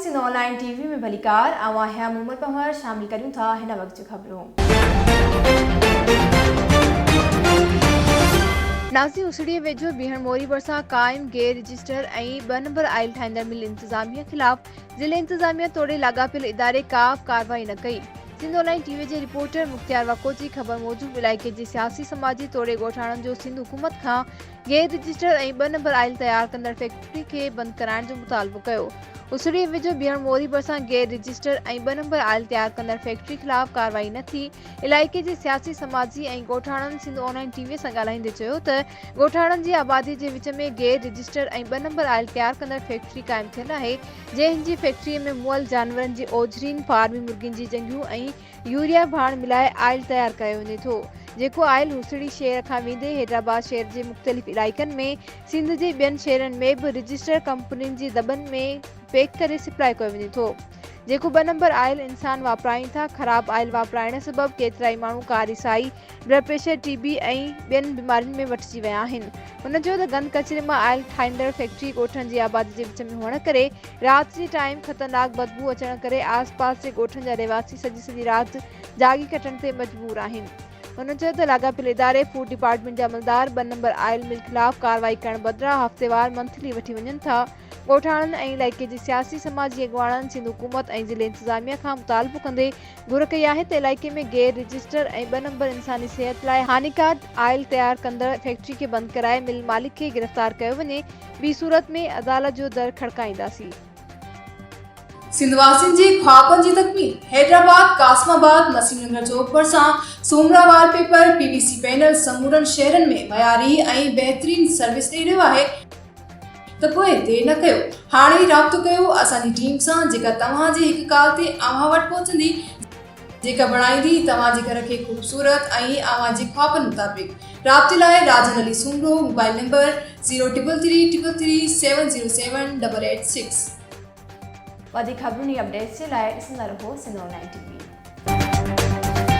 سنڌ آن line ٽي V ۾ ڀليڪار، آئون آهيان مومل پنهور، شامل ڪريون ٿا هن وقت جون خبرون. ناظرين اسڙي ويجهو بيهڻ موري ڀرسان قائم غير رجسٽر ۽ ٻه نمبر آئل ٺاهيندڙ مل انتظاميه خلاف ضلعي انتظاميه توڙي لاڳاپيل اداري ڪا به ڪارروائي نه ڪئي. سنڌ آن لائين ٽي وي جي رپورٽر مختيار وڪو جي خبر موجب علائقي جي سياسي سماجي توڙي ڳوٺاڻن جو سنڌ حڪومت کان غير رجسٽر ۽ ٻه نمبر آئل تيار ڪندڙ فيڪٽري کي بند ڪرائڻ جو مطالبو ڪيو. اسڙي ويجهو بيهڻ موري ڀرسان غير رجسٽر ۽ ٻه نمبر آئل تيار ڪندڙ فيڪٽري خلاف ڪارروائي نه ٿي. علائقي جي سياسي سماجي ۽ ڳوٺاڻن سنڌ آن لائين ٽي وي سان ڳالهائيندي چيو ته ڳوٺاڻن جي آبادي جي وچ ۾ غير رجسٽر ۽ ٻه نمبر آئل تيار ڪندڙ فيڪٽري قائم ٿيل آهي جنهن جي فيڪٽري ۾ مئل جانورن جي اوجهرين، فارمي مرغين جي ڄنگهيون ۽ يوريا ڀاڻ ملائي آئل تيار ڪيو وڃي ٿو، جيڪو آئل هوسڙي شهر کان ويندي حيدرآباد شهر جي مختلف علائقن ۾ سنڌ جي ٻين شهرن ۾ به رجسٽر ڪمپنين جي دٻن ۾ پيڪ ڪري سپلاء ڪيو وڃي ٿو، جيڪو ٻه نمبر آئل انسان واپرائين ٿا، خراب آئل واپرائڻ سبب ڪيترائي ماڻهو ڪاري سائي، بلڊ پريشر، ٽي بي ۽ ٻين بيمارين ۾ وٺجي ويا آهن. هن چيو ته گند ڪچري مان آئل ٺاهيندڙ فيڪٽري ڳوٺن جي آبادي جي وچ ۾ هئڻ ڪري رات جي ٽائيم خطرناڪ بدبوء اچڻ ڪري آس پاس جي ڳوٺن جا رهواسي سڄي سڄي رات جاڳي ڪٽڻ تي مجبور آهن. هن چيو ته لاڳاپيل اداري فوڊ ڊپارٽمينٽ جا عملدار ٻه نمبر آئل مل خلاف ڪارروائي ڪرڻ بدران هفتيوار منٿلي وٺي وڃن ٿا. ڳوٺاڻن ۽ علائقي جي سياسي سماجي اڳواڻن سنڌ حڪومت ۽ ضلعي انتظاميا کان مطالبو ڪندي گهر ڪئي آهي ته علائقي ۾ غير رجسٽر ۽ ٻه نمبر انساني صحت لاء هاڃيڪار آئل تيار ڪندڙ فيڪٽري کي بند ڪرائي مل مالڪ کي گرفتار ڪيو وڃي ٻي صورت ۾ عدالت جو در کڙڪائينداسين. سنڌ واسين جي خوابن جي تڪميل، حيدرآباد، قاسم آباد، نسيم نگر چوڪ ڀرسان Soomra wallpaper, P V C panel سمورن شهرن ۾ معياري ۽ بهترين سروس ڏئي رهيو آهي ته پوء دير نه ڪيو هاڻي ئي رابطو ڪيو اسان جي ٽيم سان جيڪا توهان جي هڪ ڪال تي اوهان وٽ پهچندي جيڪا بڻائيندي توهان جي گهر کي خوبصورت ۽ اوهان جي خوابن مطابق رابطي لاء Rajan Ali Soomro mobile number zero triple three triple three seven zero seven double eight six. وڌيڪ خبرن ۽ اپڊيٽس جي لاء ڏسندا رهو سنڌ آن لائين ٽي وي.